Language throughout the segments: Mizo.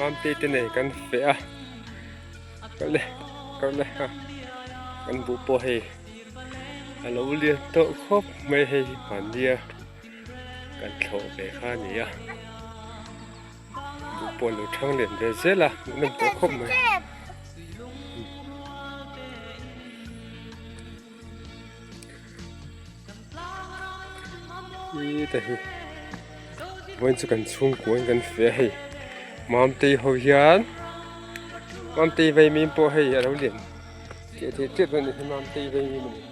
Mamtei te nei kan feh a kal le kal le a kan buh pawh hei a lo lian tawh khawp mai hei hi hmannia kan thlawh ve kha a ni a buh pawh a lo thang lian ve zel a hmuhnawm tawh khawp mai. Ih te hi vawiin chu kan chhungkua in kan feh a hei Mamtei ho hian Mamtei vaimim pawh hei a lo lian teh teh tep a ni hi Mamtei vaimim a ni.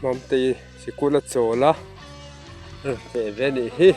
Mamtei sikul a chawl a feh ve anih hi.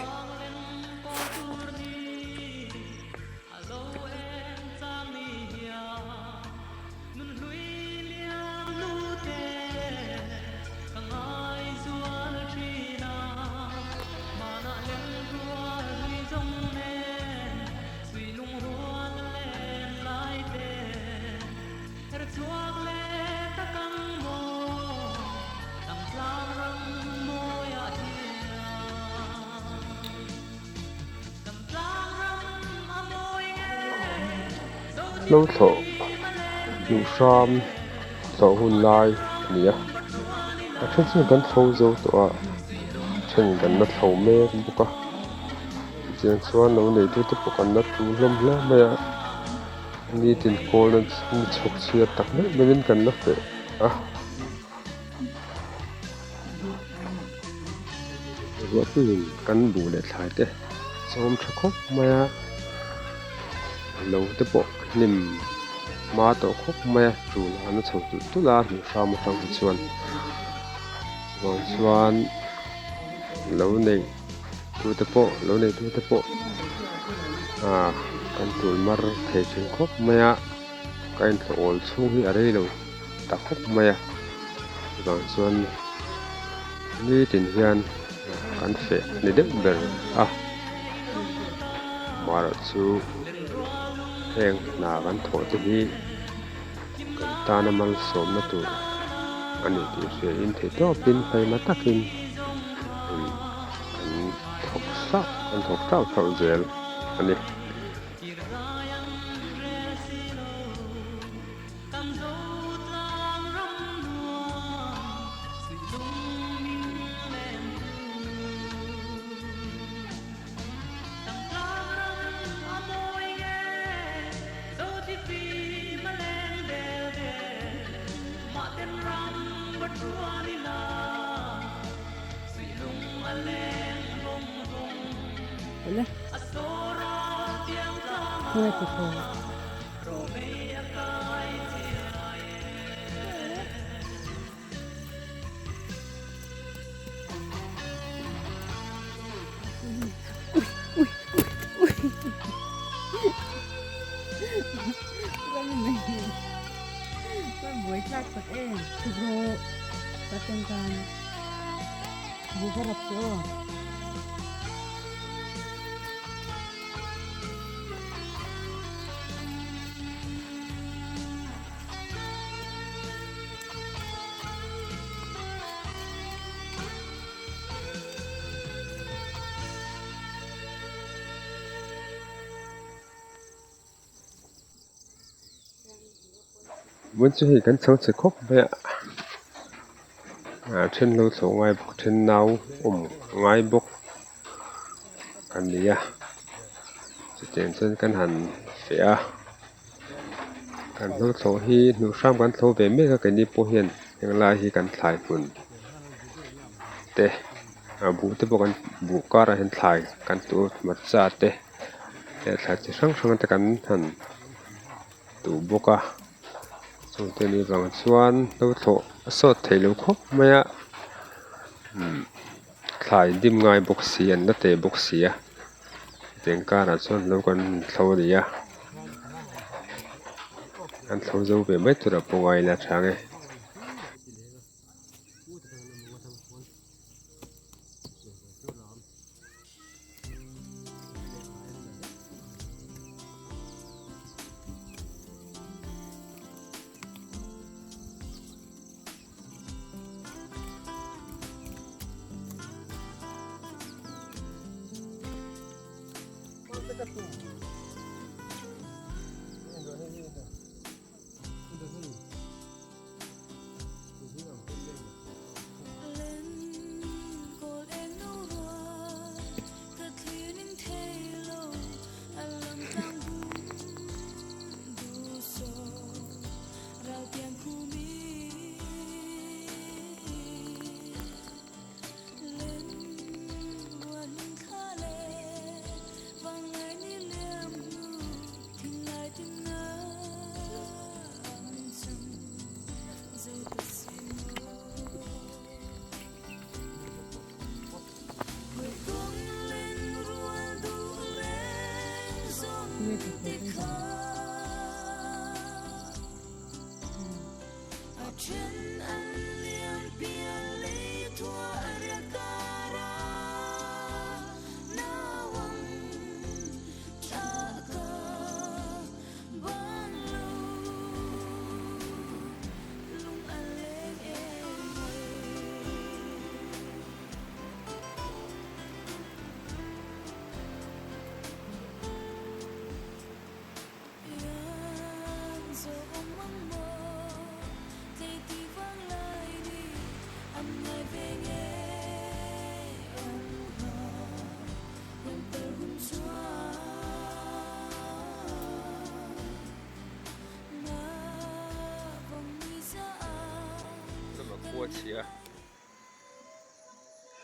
Hlo thlawh hmuh hram thlawh hun lai a ni a a then chuan kan thlo zo tawh a a then kan la thlo mek bawk a tiang chuan lo neitu te pawh kan la tul hlawm hle mai a. Nitin kawl a ni chhawk chhiar tak meuh meuhin kan la feh a. Ruahpuiin kan buh leh thlai te chawm tha khawp mai a, lo te pawh hnim hma tawh khawp mai a, tul an a chho tulh tulh a hmuh hram atang hi chuan chuvang chuan lo neih. Tute pawh lo nei tute pawh ah kan tul mar thei thin khawp mai a ka inthlawh awl chhung hi a rei lo ta khawp mai a chuvang chuan nitin hian kan feh ni deuh ber a amaherawh chu heng hna kan thawh te hi kan tana malsawmna tur a ni tih hriain theihtawpin hmelma takin. Kan thawk sauh kan thawk tauh tauh zel a ni. Vawiin chu hei kan chho chhe khawp mai a ah then lo chho ngai bawk then nau awm ngai bawk a ni a chutiang chuan kan han feh a kan hlo thlawh hi hnuh hram kan thlo ve mek a keini pawh hian henglai hi kan thlai hmun te a buh te pawh kan buh karah hian thlai kan tuh hmarcha te leh thlai chi hrang hrang te kan han duh bawk a chungte nih vang chuan hlo thlawh a sawt theih loh khawp mai a umm thlai dim ngai bawk si an la teh bawk si a tiang karah chuan hlo kan thlo a ni a an thlo zo ve mai turah pawh ngai ila tha ang e.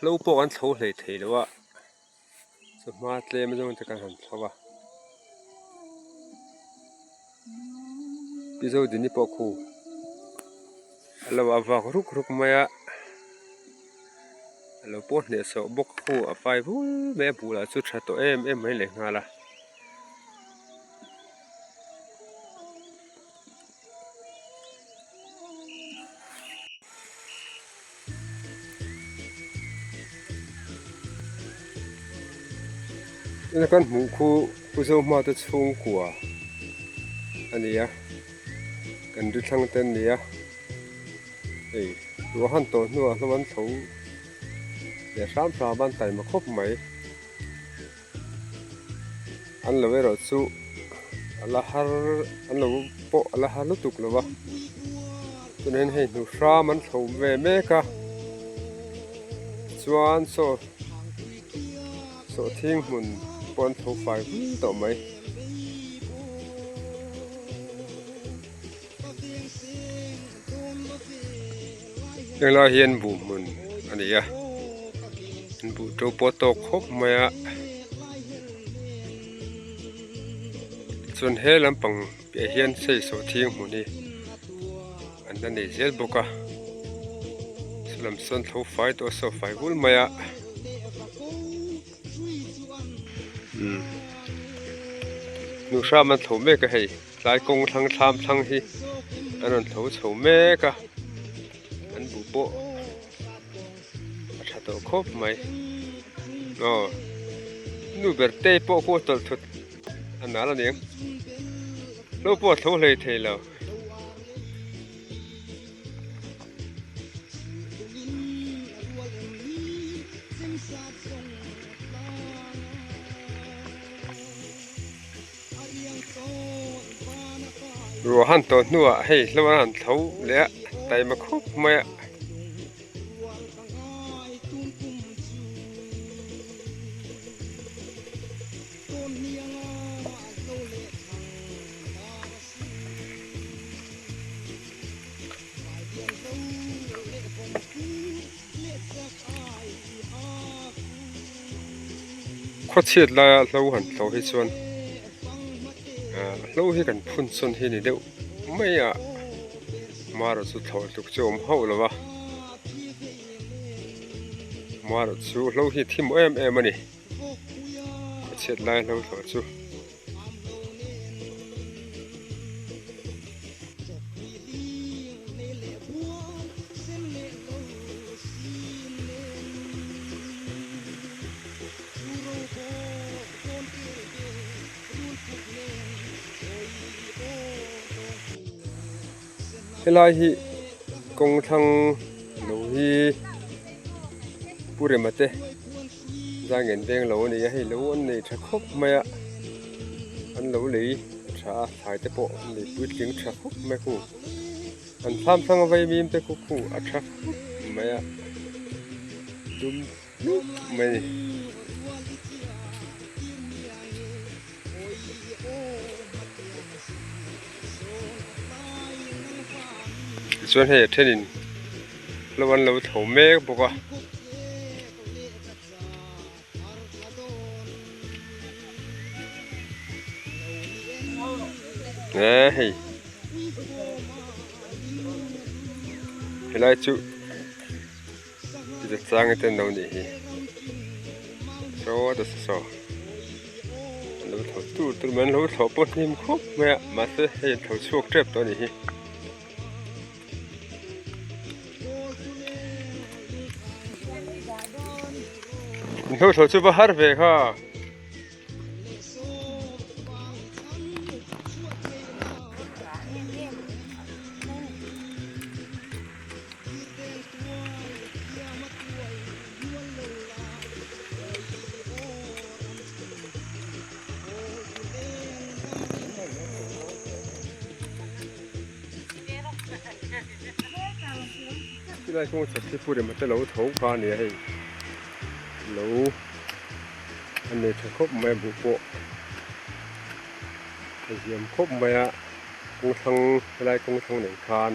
Hlo pawh kan thlo hlei thei lo a chawhma tlem zawng te kan han thlo a Pi Zodini pawh khu a lo a vak ruk ruk mai a a lo pawh hneh sawh bawk khu a fai vul mai a bulah chu tha tawh em em mai leh nghal a. Tuna kan hmuh khu Pu Zohma te chhungkua a ni a kan ri thlang te an ni a hei ruah han tawh hnuah hlawm an tho leh hram hram a an taima khawp mai. An lo erawh chu a la har an lo pawh a la har lutuk lo va tunah hian hei hnu hram an thlo ve mek a chuan saw sawhthing hmun pawh an thlo fai hul tawh mai. Helai hian buh hmun a ni a buh to pawh a tawk khawp mai a chuan he lampang piah hian sei sawhthing hmun hi an la nei zel bawk a saw lam sawn tho fai tawh a saw fai vul mai a. Hnuhhram an tho mek a hei. Tlai kawng thlang thlam thlang hi an rawn tho chho mek a an buh pawh a tha tawh khawp mai aw nu ber te pawh khu a tawlh thut a nal a niang hlo pawh a tho hlei thei lo. Ruah han tawh hnuah hei hlo an han tho leh a taima khawp mai a. Khawchhiat laia hlo han tlo hi chuan ah hlo hi kan phun sawn hi ni deuh mai a marawh chu thlawh tluk chu a awm hauh lo va marawh chu hlo hi a thi mawh em em a ni khawchhiat laia hlo thlawh chu. Helai hi kawng thlang lo hi Pu Rema te Zangen veng lo a ni a, hei lo an nei tha khawp mai a. An lo lei a tha a, thlai te pawh an lei puitling tha khawp mai khu. An thlam thlang a vaimim te khu khu a tha khawp mai a, dum hlup mai a ni. Tichuan hei a thenin hlo an lo tho mek bawk a. Eee hei helai chu tita chang te an lo nih hi saw ta saw an lo tho tur tur mai an lo thlawh pawh hnim khawp mai a mahse hei an tho chhuak tep tawh a nih hi. Hlo chu va har ve kha. Chulai kawng chhak khi pur emaw te lo tho kha a ni a hei lo a nei tha khawp mai a buh pawh a ziam khawp mai a kawng thlang helai kawng thlang nen khan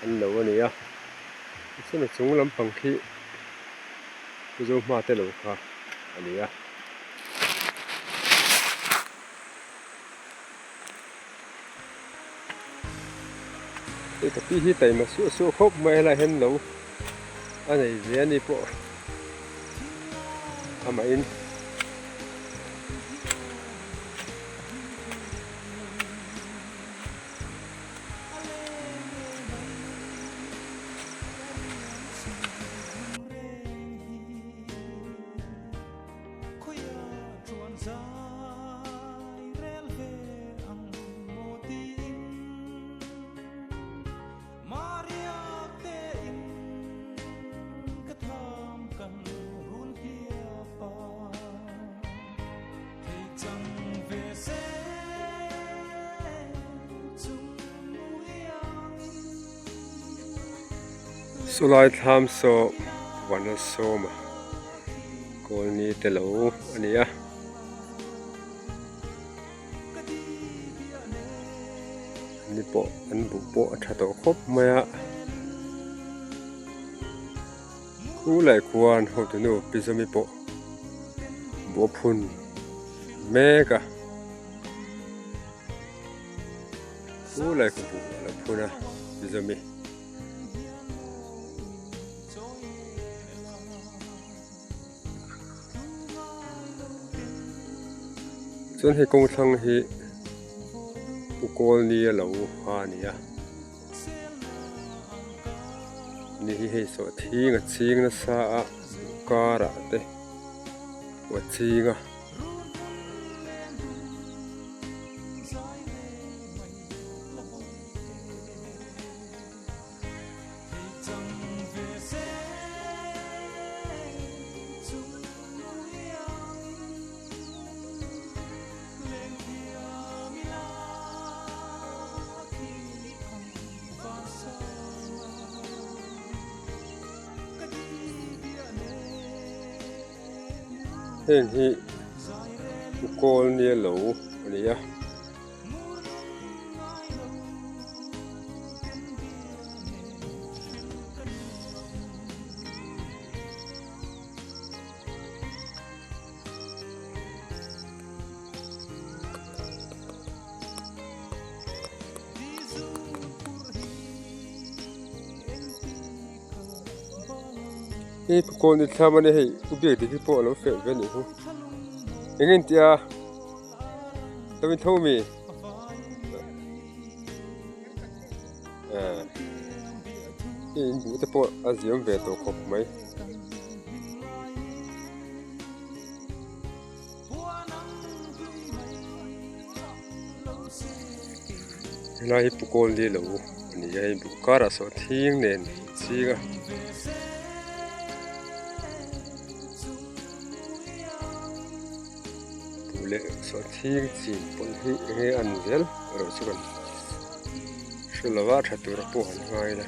an lo a ni a tichuan a chung lampang khi Mizo hma te lo kha a ni a. Hei ka pi hi taima suah suah khawp mai a helai hian lo a nei ve a ni pawh amahin. Chulai thlam saw vana sawma kawlni te lo a ni a. Ni pawh an buh pawh a tha tawh khawp mai a. Khu leh khuan hotunu Pizami pawh buh a phun mek a. Khu leh khu buh a lo phun a Pizami. Chuan hei kawng thlang hi Pu Kawlni a lo ha a ni a ni hi hei sawh thing a ching nasa a karah te a ching a. Heng hi kawl nia lo a ni a. Hei kawl ni thlam a nia hei u biak dik hi pawh a lo feh ve a nih hi eng nge tia lo in tho mi hei in buh te pawh a ziam ve tawh khawp mai. Helai hi Pukawl ni lo a ni a hei buh karah saw thing nen a ching a. Buh leh sawhthing chin pawlh hi eng nge an zel erawh chu kan hre lo a tha tur a pawh han ngai ila.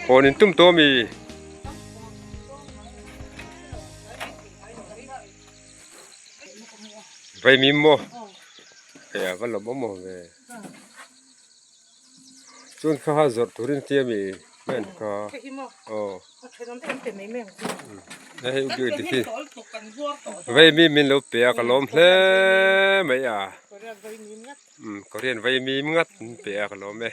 Hawn in tum tawh ami? Vaimim maw? Hei a va lawm awm ve. Chuan kha ha zawrh turin tia mi hman kha aw hei u ti khi vei mi min lo pe a ka lawm hle mai a Korean vei mi ngat min pe a ka lawm e.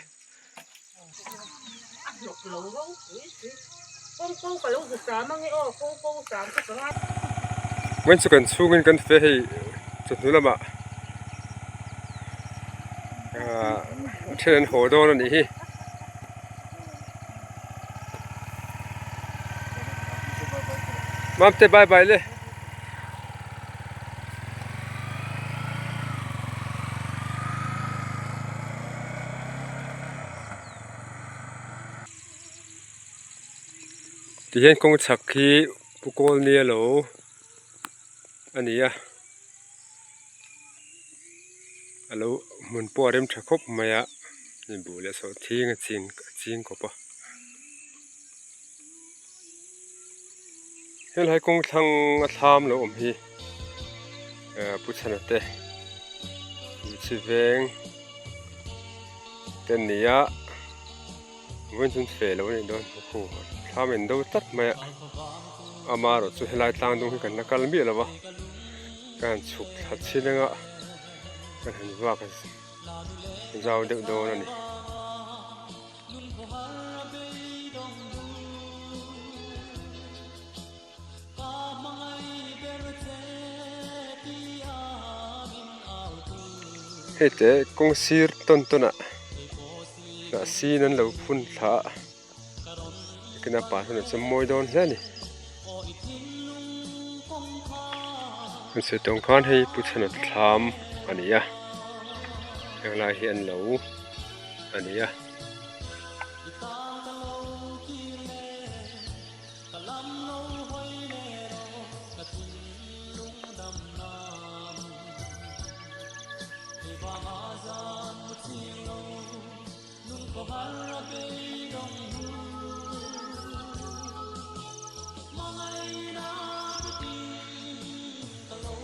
Vawiin chu kan chhungin kan fe hei chawhnu lamah ahh a then an haw dawn a nih hi. Mamte bye bye le. Tihian kawng chhak hi pu kawl nia lo a ni a a lo hmun pawh a rem tha khawp mai a hnim buh leh sawhthing a ching a ching khawp a helai kawng thlang a thlam lo awm hi eh pu chhana te chi veng te ni a vawiin chu an feh lo a nih dawn khu thlam in do tlat mai a amaherawh chu helai tlang dung hi kan la kal miah lo va ka han chhuk thla chhin anga kan han vak zau deuh dawn a ni. Hei te kawng sir tawn tawn ah hnah sin an lo phun thla a kina pa hunah chuan mawi dawn hle a ni an sawi tawng khan hei pu chhana thlam a ni a heng lai hi an lo a ni a.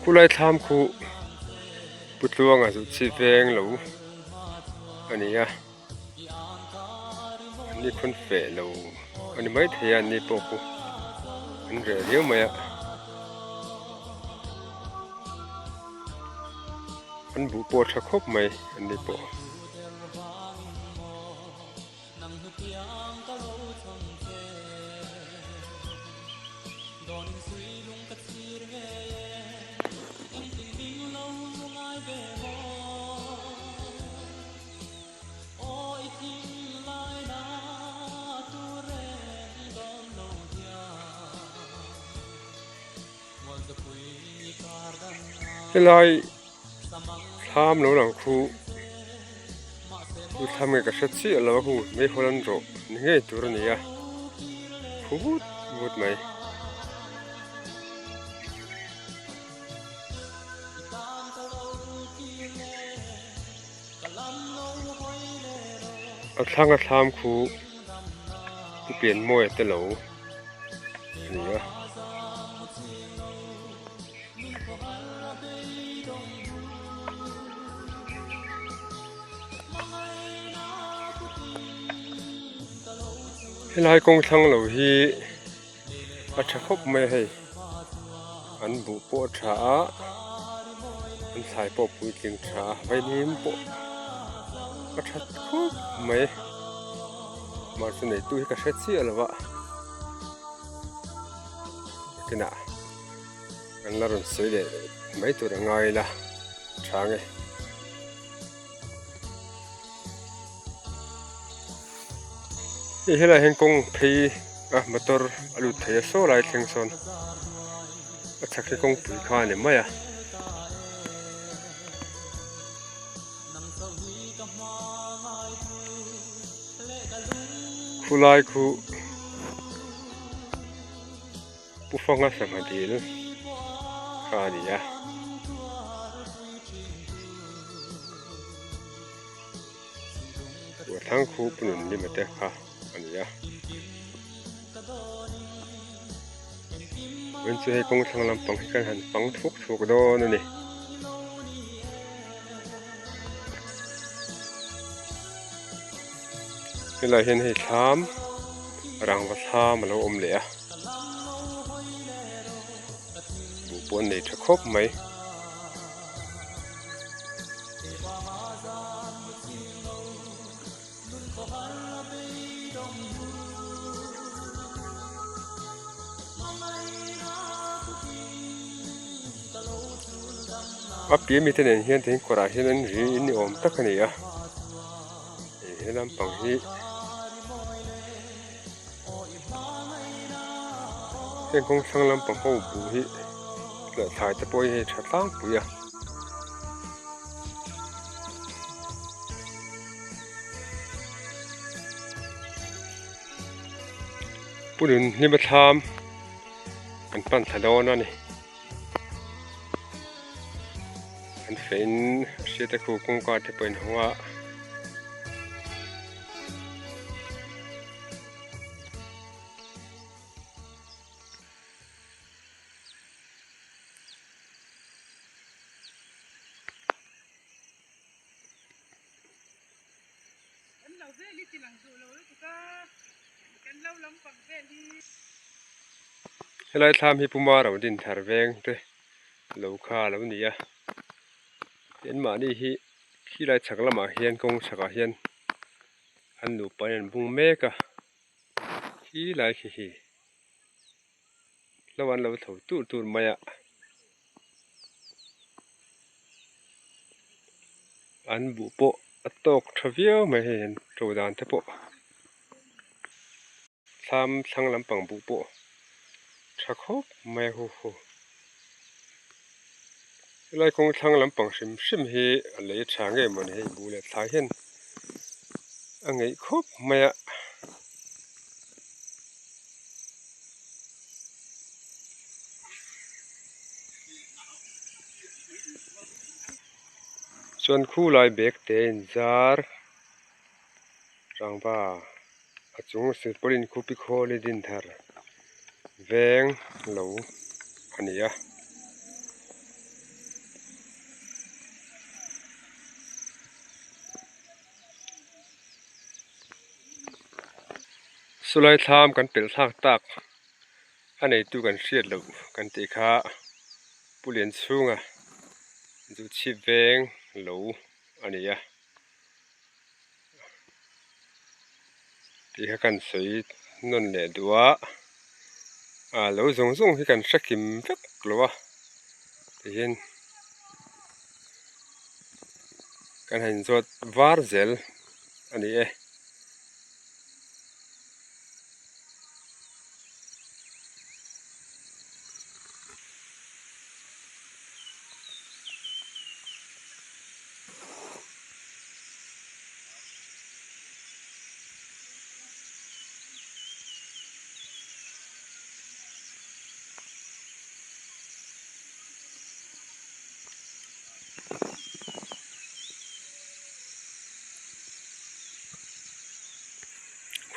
Khulai thlam khu Pu Tluanga chu chhi veng lo a ni a. Ni khawn feh lo a ni maithei a ni pawh khu an reh riau mai a an buh pawh a tha khawp mai an ni pawh. Helai thlam lo lang khu chu thlam nge ka hre chiah lo a hung meihawl an rawh ni ngei tur a ni a khu vut vut mai. A thlang a thlam khu pu pian mawi a te lo a ni a. Helai kawng thlang lo hi a tha khawp mai a hei an buh pawh a tha a an thlai pawh a puitling tha a vaimim pawh a tha khawp mai mahse neitu hi ka hre chiah lo a kinah an la rawn sawi leh mai tur a ngai ila tha nge. Hei helaiah hian kawng phei a motor a lut thei a saw lai thleng sawn. A chhak hi kawngpui kha a ni mai a. Khulai khu Pu Fanga sangha dil kha a ni a. Ruathlang khu Pu Nunlima te kha a ni a. Vawiin chu hei kawng thlang lampang hi kan han fang thuk thuk dawn a ni. Helai hian hei thlam rangva thlam a lo awm leh a buh pawh an nei tha khawp mai. A piah mite nen hian thing kawrah hian an ri in ni awm tak a ni a hei he lampang hi heng kawng thlang lampang ho buh hi leh thlai te pawh hi hei tha tlangpui a. Pu nun hlima thlam an pan thla dawn a ni. An feh in a hriat a khu kawngka te pawh in hawng a. Helai thlam hi Puma ro din thar veng te lo kha a lo ni a tin mahni hi khilai chhak lamah hian kawng chhakah hian an nupa in an bung mek a khilai khi hi hlo an lo tho tur tur mai a an buh pawh a tawk tha viau mai hei an to dan te pawh thlam thlang lampang buh pawh tha khawp mai a hu hu helai kawng thlang lampang hrim hrim hi a lei tha ngei mawni hei buh leh thlai hian a ngeih khawp mai a. Chuan khulai bag te a inzar rangva a chung silpauline khupi khawl hi din thar veng lo a ni a. Chulai thlam kan pelh thlak tak a neitu kan hriat loh kan tih kha Pu Lianchhunga zu chhip veng lo a ni a tih kha kan sawi nawn leh duh a ah lo zawng zawng hi kan hre kim vek lo a tihian kan han inzawt var zel a ni e.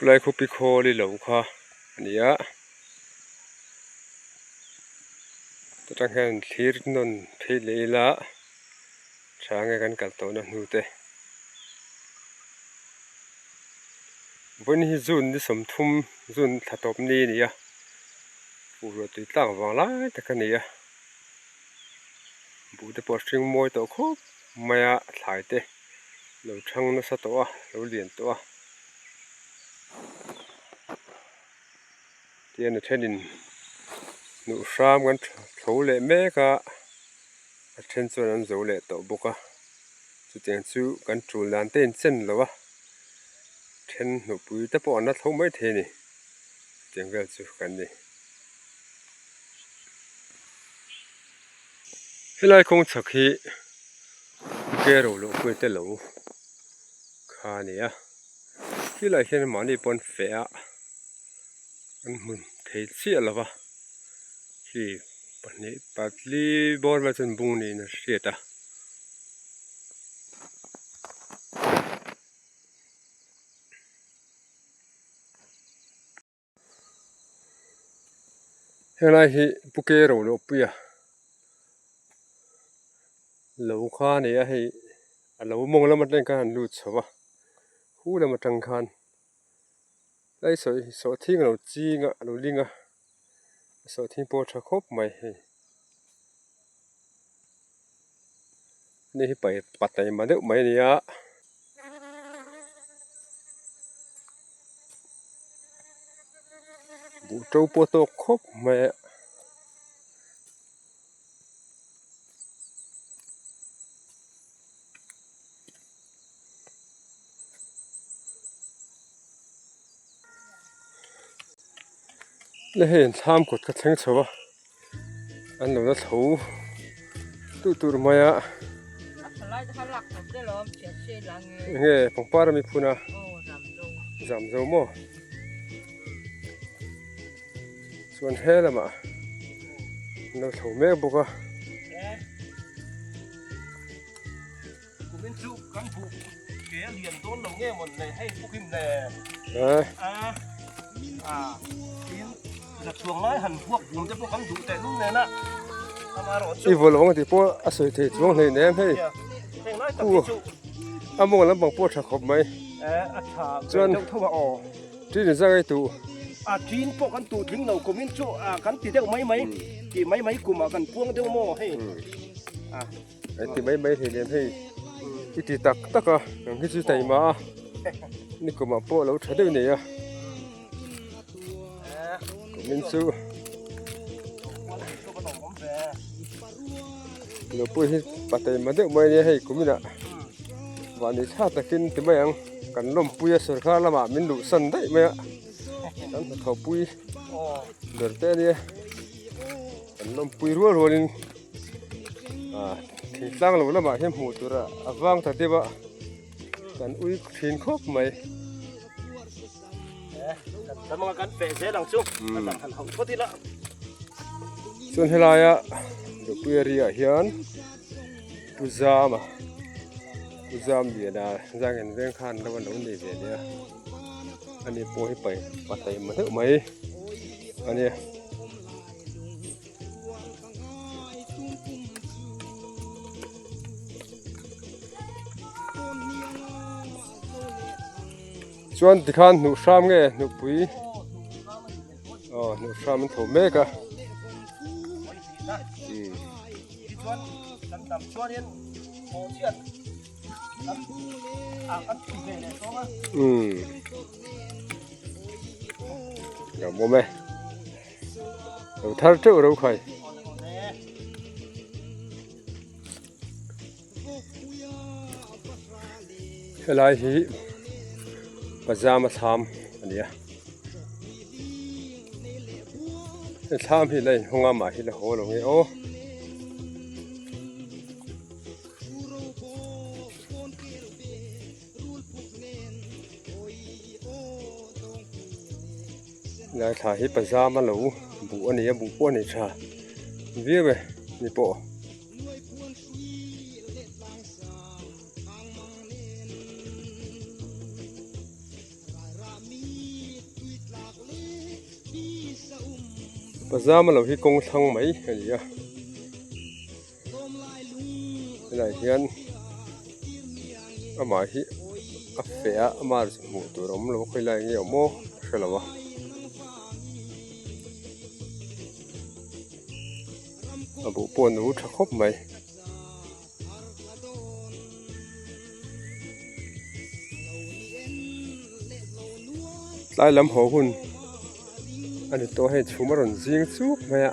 Khulai khupi khawl i lo kha a ni a chutah hian thlir nawn phei leh ila tha nge kan kal tawhna hnu te vawiin hi june ni 30 june thla tawp ni a ni a fur tui tlak vang lai tak a ni a buh te pawh a hring mawi tawh khawp mai a thlai te lo thang nasa tawh a lo lian tawh a tihian a thenin hnuh hram kan tho leh mek a a then chuan an zo leh tawh bawk a chutiang chu kan tul dan te in chen lo a then hnuhpui te pawh an la tho mai thei a ni chutiang vel chu kan ni. Helai kawng chhak hi Kero loh pui te lo kha a ni a, khilaiah hian mahni pawn feh a an hmu thei chiah lo va, khi pahnih patli bawr vel chuan bung niin a hriat a. Helai hi Pu Kero loh puia lo kha a ni a hei a lo mawng lam atang khan an lut chho a hu lam atang khan tlai sawi sawhthing a lo ching a a lo ling a sawhthing pawh a tha khawp mai hei ani hi pai pataima deuh mai a ni a. Buh to pawh a tawk khawp mai a. Le hei an thlam kawt ka thleng chho a an lo la tho duh tur mai a enge pangpar ami phun a zam zo maw chuan he lamah an lo tho mek bawk a. Kumin chu kan buh ke a lian dawn lo nge mawn le hei pukhim le a a tin za chuang lai han buak bum te pawh kan duh teh lul nen a amarawh chu i vaw lo ang tih pawh a sawi thei chuang hlei nem hei heng lai tak hi chu a mawng lampang pawh a tha khawp mai a tha ve deuh tho a aw tin zang ei tuh a tin pawh kan tuh tling lo kumin chu kan ti deuh mai mai ti mai mai kumah kan puang deuh maw hei a An ti mai mai hlei lem hei i ti tak tak a ang hi chu taima a ni kumah pawh lo tha deuh nei a kumin chu lo pawh hi pa taima deuh mai ania hei kuminah mahni tha takin ti mai ang kan lawmpui a sorkar lamah min luhsan daih mai a kan hnathawhpui ber te ania kan lawmpui rual rualin. Thingtlang lo lamah hian hmuh tur a vang ta deuh a kan ui thin khawp mai. Chuan helaia Dopui area ah hian Pu Zama Pu Zamliana Zangin veng khan lo an lo nei ve nia ani pawh hi pai pa taima deuh mai a nia. Chuan tikhan hnuh hram nge hnupui aw hnuh hram an tho mek a umm lawm awm e. Lo thar teuh ro khai. Helai hi pajama thlam a ni a. He thlam hi la inhawng a mah hi la haw lo nge aw. Lai thla hi pajama lo buh a ni a buh pawh a ni tha viau e ni pawh. Pajama lo hi kawng thlang mai a ni a. Helai hian amah hi a feh a amah chu hmuh tur a awm lo a khawilai nge awm aw ka hre lo a. A buh pawh a nu tha khawp mai. Tlai lam haw hun a ni tawh a hei chhum a rawn zing chuk mai a.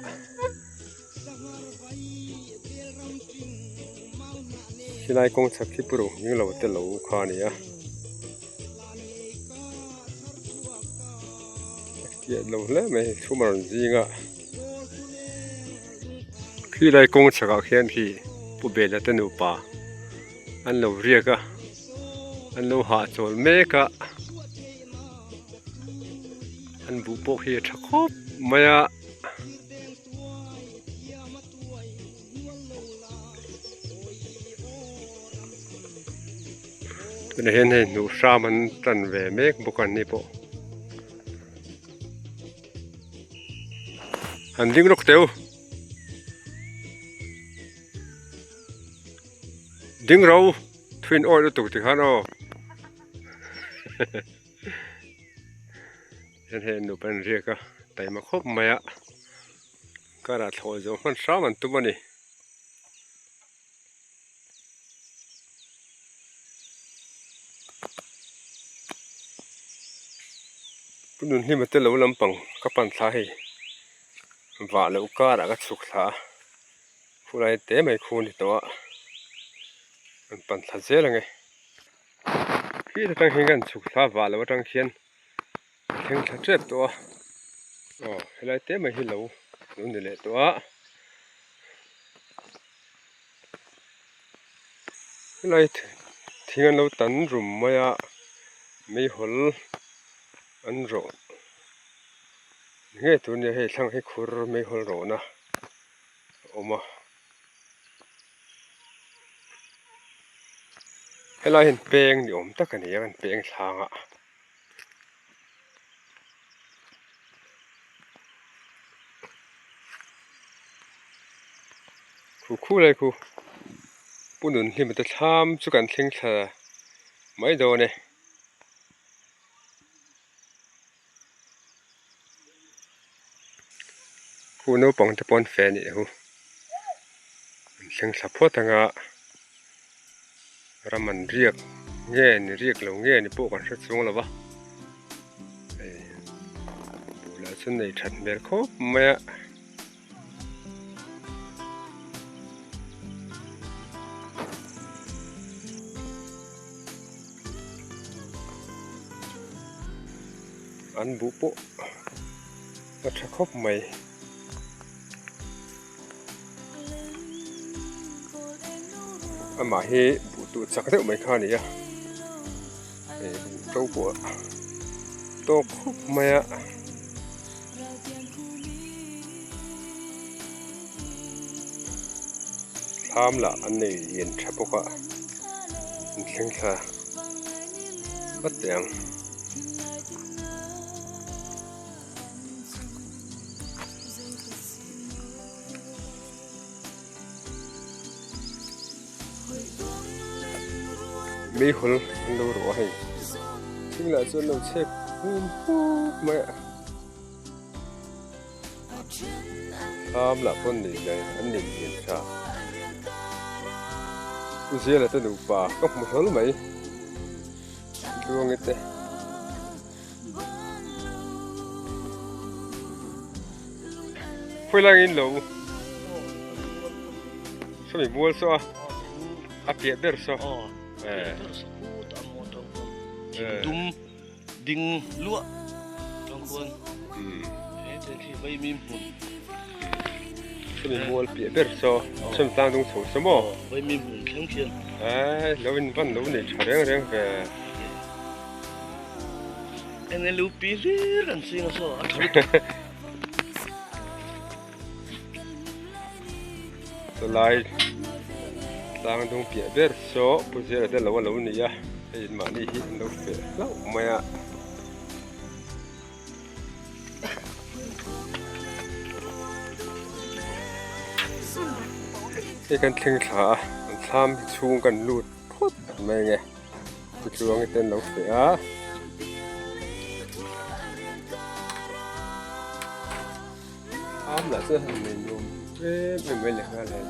Khilai kawng chhak khi puro hming lo te lo kha a ni a a fiah lo hle mai hei chhum a rawn zing a. Khilai kawng chhakah khian khi Pu Bela te nupa an lo riak a, an lo hahchawl mek a, an buh pawh khi a tha khawp mai a. Tunah hian hei hnuh hram an tan ve mek bawk a ni pawh. Han ding rawk teh u. Ding ro thuin awih lutuk tikhan aw. Hian hei an nupa an riak a taima khawp mai a. Karah thlawh zawh hman hram an tum a ni. Pu Nunhlima te lo lampang ka pan thla hei vah loh karah ka chhuk thla a khulai te mai khu a ni tawh a an pan thla zel ang e khi atang hian kan chhuk thla vah loh atang khian a thleng thla tep tawh a aw helai te mai hi lo lo ni leh tawh a. Helai thing an lo tan rum mai a meihawl an rawh nge tur nia hei thlang hi khur meihawl rawhna a awm a helai hian peng ni awm tak a ni a kan peng thlang ah. Khu khu lai khu Pu Nunhlima te thlam chu kan thleng thla mai dawn e. Khu naupang te pawh an fe anih hu an thleng thla phawt anga ram an riak nge ni riak lo nge ni pawh kan hre chuang lo va hei bulah chuan nei that hmel khawp mai a. An buh pawh a tha khawp mai. Amah hi buh tuh chak deuh mai kha a ni a hei buh to pawh tawk khawp mai a. Thlam lah an nei lian tha bawk a an thleng thla vat teh ang. Meihawl an lo rawh a hei thing lah chu an lo chhek hum huk mai a thlam lah pawn nei mai an nei lian tha Pu Ziala te nupa ka hmu hlawl mai Tluangi te. Khawi lai in lo sawmi mual saw a a piah ber saw dum ding luah tang khuan he ten khi vai mim hmun sawmi mual piah ber saw sawmi tlang dung chho saw maw vai mim hmun thleng khian ai lo in van lo nei tha reng reng ve. NLUP hlir an ching a saw a tha lutuk. Chulai tlang dung piah ber saw Pu Zira te lo a lo ni a, hei in mahni hi an lo feh hlauh mai a. Hei kan thleng thla a, an thlam hi chhung kan lut phawt mai ang e. Tichuan te an lo feh a. Am lah chu han nei nuam em em mai leh nghal hei.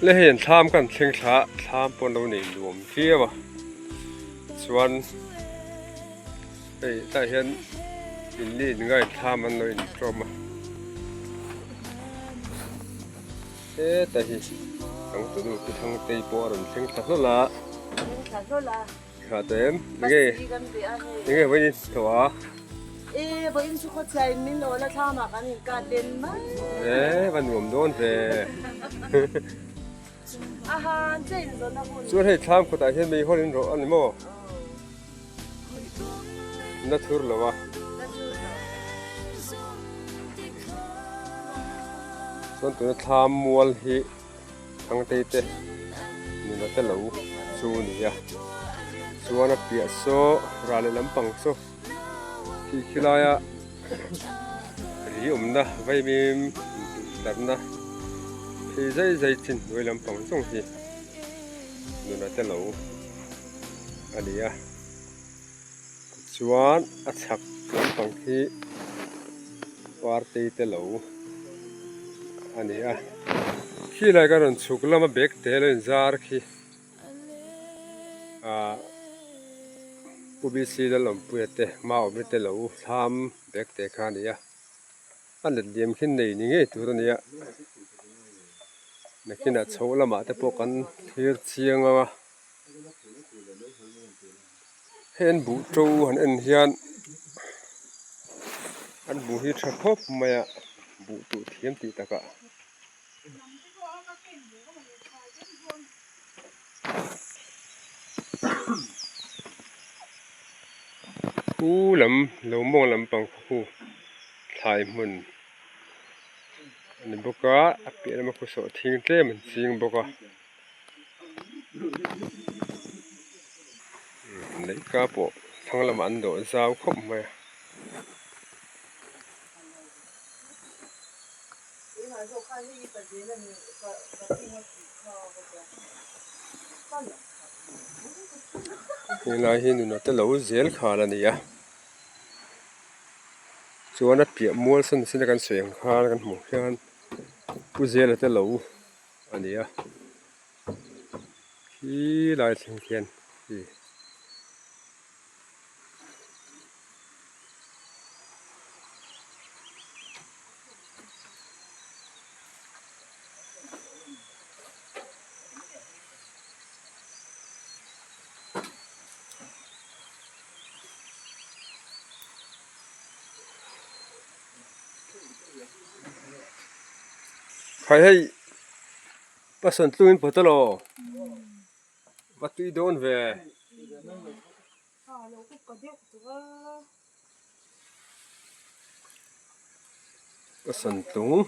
Le hei an thlam kan thleng thla a thlam pawh an lo nei nuam viau a chuan hei tlaiah hian in li in ngai thlam an lo intawm a hetah hi. Changtunu Pi Thangtei pawh a rawn thleng thla hlawl a. Thleng thla hlawl a. Thla tawh em? Enge enge vawiin tawh a? E vawiin chu khawchhia in min awl a thlam ah kan inkat len mai. E va nuam dawn ve. A han che in zawn a hun. Chuan hei thlam kawtah hian mei hawn in rawh a ni maw? Na thur lo a. Chuan tuna thlam mual hi Thangtei te nula te lo chu a ni a. Chuan a piah saw ral leh lampang saw khi khi laia ri awmna vaimim intuhtarna phei zai zai chin hnuai lampang zawng hi nula te lo a ni a. Chuan a chhak lampang hi party te lo a ni a khi lai ka rawn chhuk lama bag te lo inzar khi ah Pu B C Lalawmpuia te Maawmi te lo thlam bag te kha a ni a a let liam khi nei ni ngei tur a ni a nakinah chhoh lamah te pawh kan thlir chiang ang a. Hei an buh to han en hian an buh hi tha khawp mai a buh tuh thiam tih takah. Khu lam lo mawng lampang khu thlai hmun a ni bawk a a piah lama khu sawh thing tlem an ching bawk a. Leihka pawh thlang lamah an dawh zau khawp mai a. Helai hi nuna te lo zel khal a ni a chuan a piah mual sawn sin a kan sawi ang khan kan hmuh hian pu zela te lo. A ni a khi lai thleng khian ih Khai hei pasawn tlungin pawt alaw va tui dawn ve. Pasawn tlung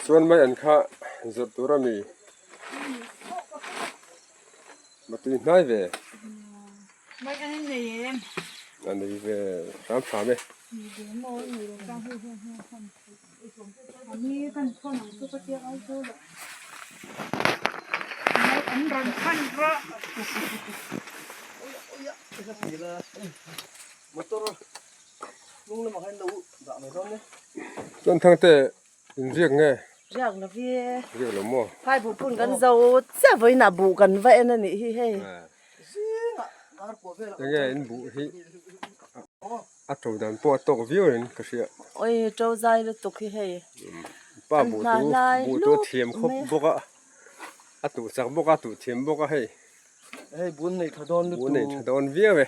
chuan mai an kha zawrh tur a mi va tui hnai ve. A nei ve hram hram e. Chuan Thangte inriak nge? Riak lo vi. Riak lo maw? Phai buh phun kan zo chiah vawiinah buh kan va en a nih hi hei. Enge in buh hi a to dan pawh a tawk viau in ka hria. Oi to zai lutuk hi hei. Pa buh tu buh tu a thiam khawp bawk a a tuh chak bawk a tuh thiam bawk a hei. Hei bun nei tha dawn lutuk. Bun nei tha dawn viau e.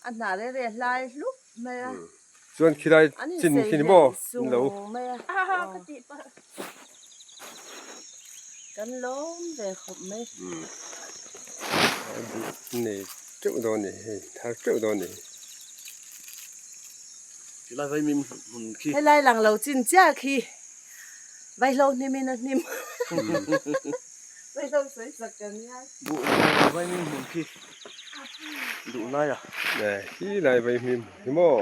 A hnah reh reh hlai hlup mai a. Chuan khilai chin khi ni maw in lo. Kan lawm ve khawp mai. Nei teuh dawn ni hei thar teuh dawn ni. Khilai vai mim hmun khi. Helai lang lo chin chiah khi vaihlo hnim in a hnim. Vaihlo sawi sak kan ngai. Buh vai mim hmun khi duh lai a. Khilai vai mim hi maw.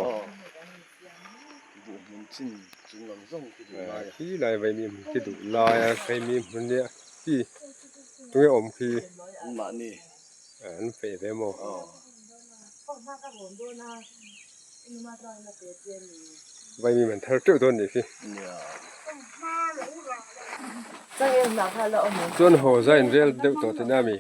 Buh hmun chin chung lam zawng khi duh lai a. Khi lai vai mim khi duh lai a vai mim hmun nia khi tunge awm khi. An mahni. An feh ve maw. Vai mim an thar teuh dawn nih khi. Chuan haw zai in rel deuh tawh tihna a mi.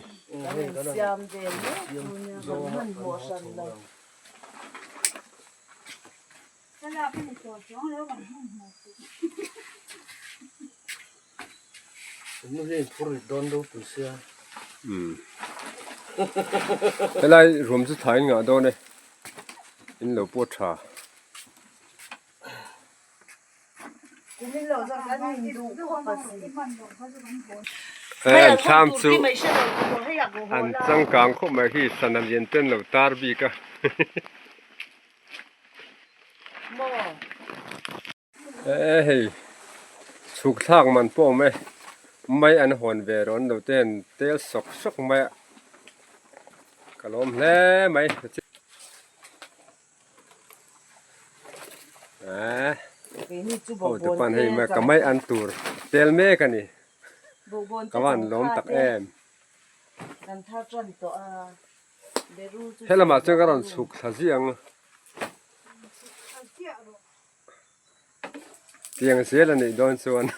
Umm helai ruam chu thlai in ngah dawn e in lo pawh tha. Hei an thlam chu an changkang khawp mai hi sana lian ten lo tar bik a. E hei chhuk thlak man pawh a awm e mai an hawn ve rawn lo te an tel sawk sawk mai a ka lawm hle mai. Ho pan hei ka mai an tur tel mek a ni ka van lawm tak em he lamah chuan ka rawn chhuk thla ziah ang tiang zel a nih dawn chuan.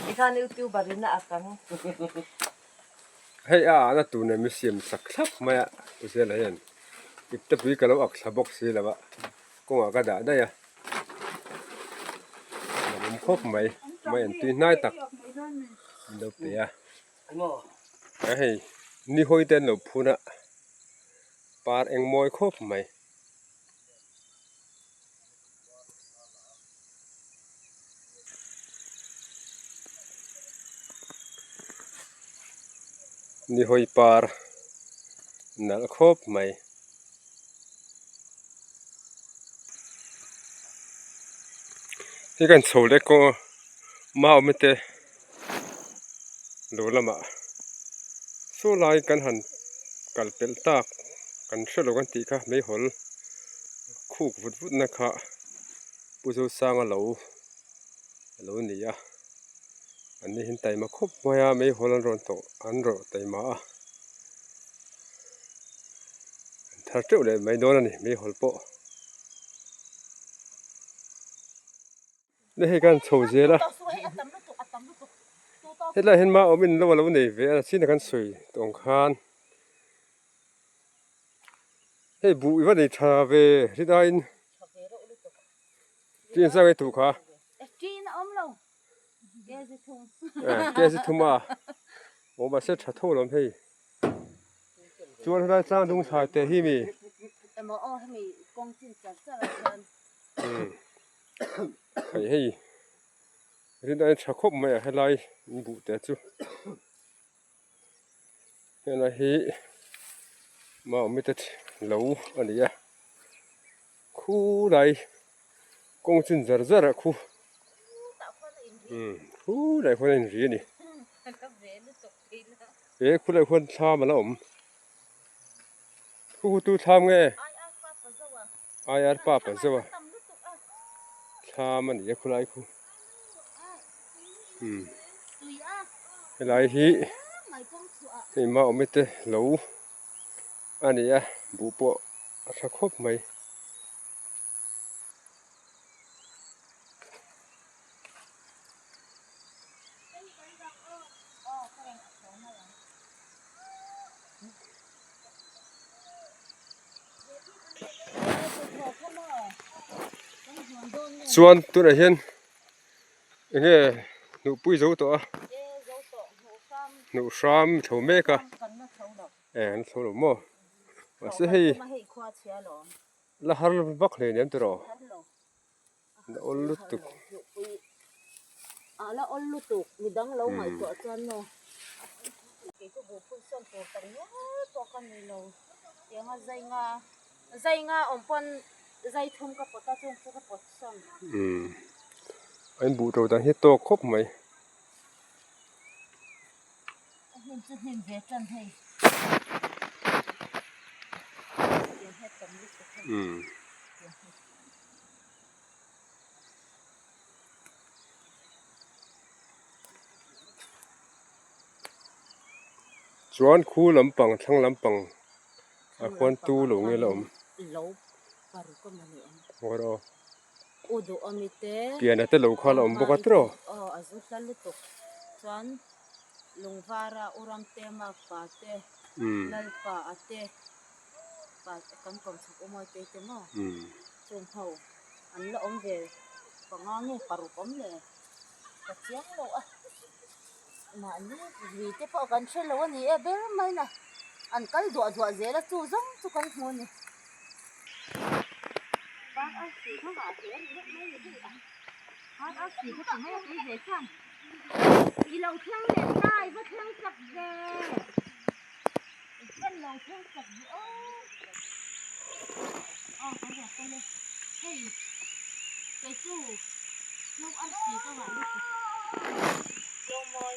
Tikhan youtuber in a ak ang. Hei a ahna tur nen mi siam sak thlap mai a u Zela hian ipte pui ka lo ak thla bawk si lo a kawngah ka dah daih a a awm khawp mai mai an tui hnai tak an lo pe a a hei ni hawi te an lo phun a par eng mawi khawp mai. Ni hawi par nalh khawp mai. Hei kan chho leh kawng a mau mite lo lamah saw lai kan han kal pelh tak kan hre lo kan tih kha meihawl khuk vut vut na kha Pu Zosanga lo a lo ni a an ni hian taima khawp mai a meihawl an rawn tawh an rawh taima a an thar teuh leh mai dawn a ni meihawl pawh. Hei kan chho zel a hetlai hian mau awm in lo a lo nei ve a chin a kan sawi tawh ang khan hei buh i va nei tha ve rinaiin tin zang ei tuh kha kg thum a aw mahse tha tho lo hei chuan helai tlang dung thlai te hi mi Hei hei rin a tha khawp mai a helai in buh te chu helai hi maumite lo a ni a khulai kawng chin zar zar ah khu khulai khuan a inri a ni he khulai khuan thlam a la awm. Khu tu thlam nge? IR pa pa zo a. Thlam a ni a khulai khu. Hmm. Helai hi hei ma awm te lo a ni a buh pawh a tha khawp mai. Chuan tunah hian eng nge hnuhpui zo tawh a hnuh hram tho mek a eh an tho lo maw mahse hei la har vak hle nen tiraw. La awl lutuk. A la awl lutuk midang lo ngaihtuah chuan maw. Kei chu buh phun sawn tur tak nual pawh ka ni lo. Tianga zai nga zai nga awm pawn zai thum ka pawt a chung chu ka pawt sawn. Umm a in buh to dan hi tawk khawp mai. A hnim chu hnim ve tan hei. Umm. Chuan khu lampang thlang lampang ah khuan tu lo nge la awm. Piana te lo kha la awm bawk a tiraw. Umm. Pa kan kawm chhak umawi te te maw chung ho an la awm ve panga nge paruk awm le ka chiang lo a mahni lui te pawh kan hre lo a ni e ber mai na an kal duah duah zel a chu zawng chu kan hmu a ni. I lo thleng leh ta i va thleng chak ve. Kan lo thleng chak ve aw. Aw kan rawn kal e. Hei kei chu no arsi ka ngah lutuk. Tlawmawi.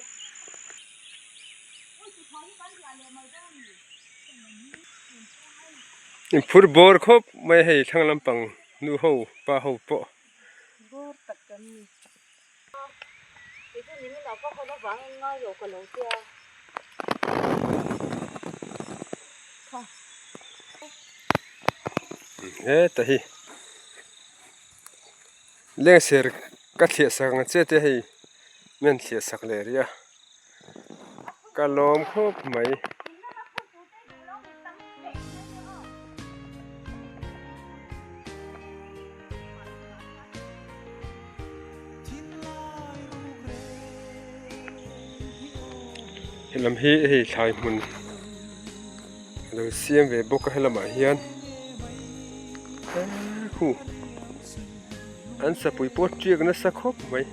Ui tuthlawh hi kan riah leh mai dawn a ni. Inphur bawr khawp mai hei thlang lampang nu ho pa ho pawh. Bawr tak kan ni. Keichu nimin ah ka hawn avangin ngai lo ka lo tia. Kha. Heta hi lengser ka thliah sak ang che te hei min thliah sak leh rih a ka lawm khawp mai. Helam hi hei thlai hmun a lo siam ve bawk a helamah hian khu an sapui pawh tiak nasa khawp mai.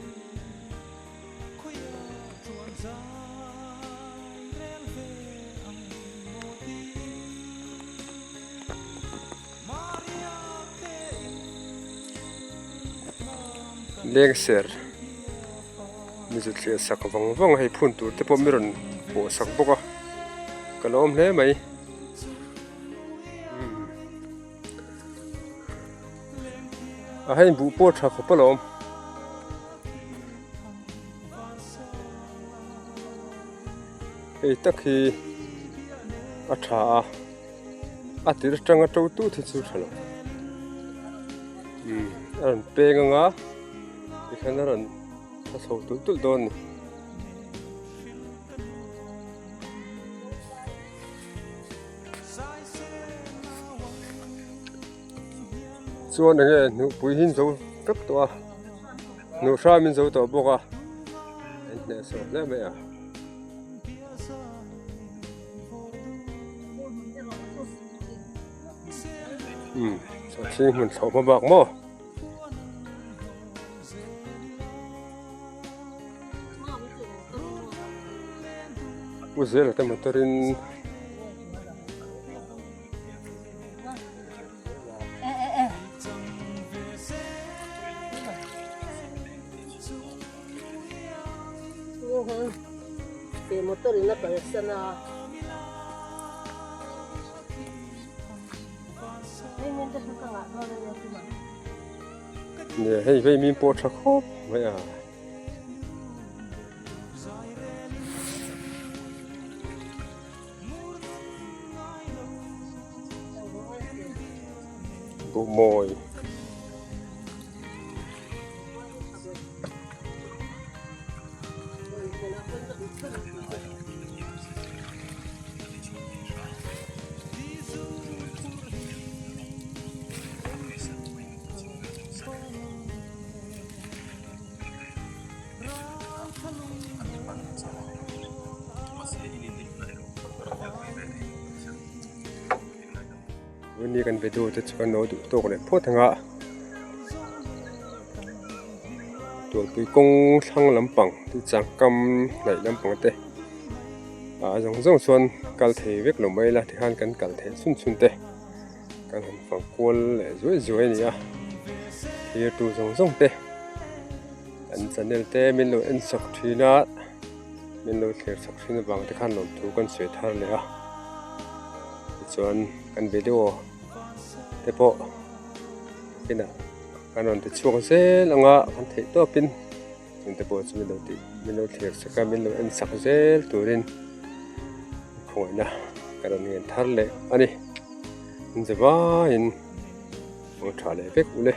Lengser mizu thliah sak vang vang a hei phun tur te pawh mi rawn pawh sak bawk a ka lo awm hle mai a hei buh pawh tha khawp alawm. Hei tak hi a tha a. A tir atanga to tut hi chu tha lo umm a rawn peng anga tikhian a rawn tha chho tulh tulh dawn a ni. Chuan enge hnuhpui hi an zo vek tawh a hnuhhram in zo tawh bawk a an hnehsawh hle mai a. Umm sawhthing hmun thlawh hma bak maw. Pu zela te motor in Motor in a kalsan a. Nia hei vei min pawh tha khawp mai a. Buh mawi. Ni kan video te chu kan lo duh tawk leh phawt ang a tualpui kawng thlang lampang changkam hnaih lampang te ah zawng zawng chuan kal thei vek lo mai la tikhan kan kal theih chhun chhun te. Kan han fang kual leh zuai zuai a ni a, thlir tu zawng zawng te an channel te min lo en sak thin a, min lo thlir sak thin avang te khan lawmthu kan sawi thar leh a, tichuan kan video te pawh inah kan rawn ti chhuak zel ang a, kan theih tawpin chung te pawh chu min lo tih min lo thlir sak a min lo en sak zel turin khawngaihna ka rawn ngen thar leh a ni. An za vaiin kawng tha leh vek ule.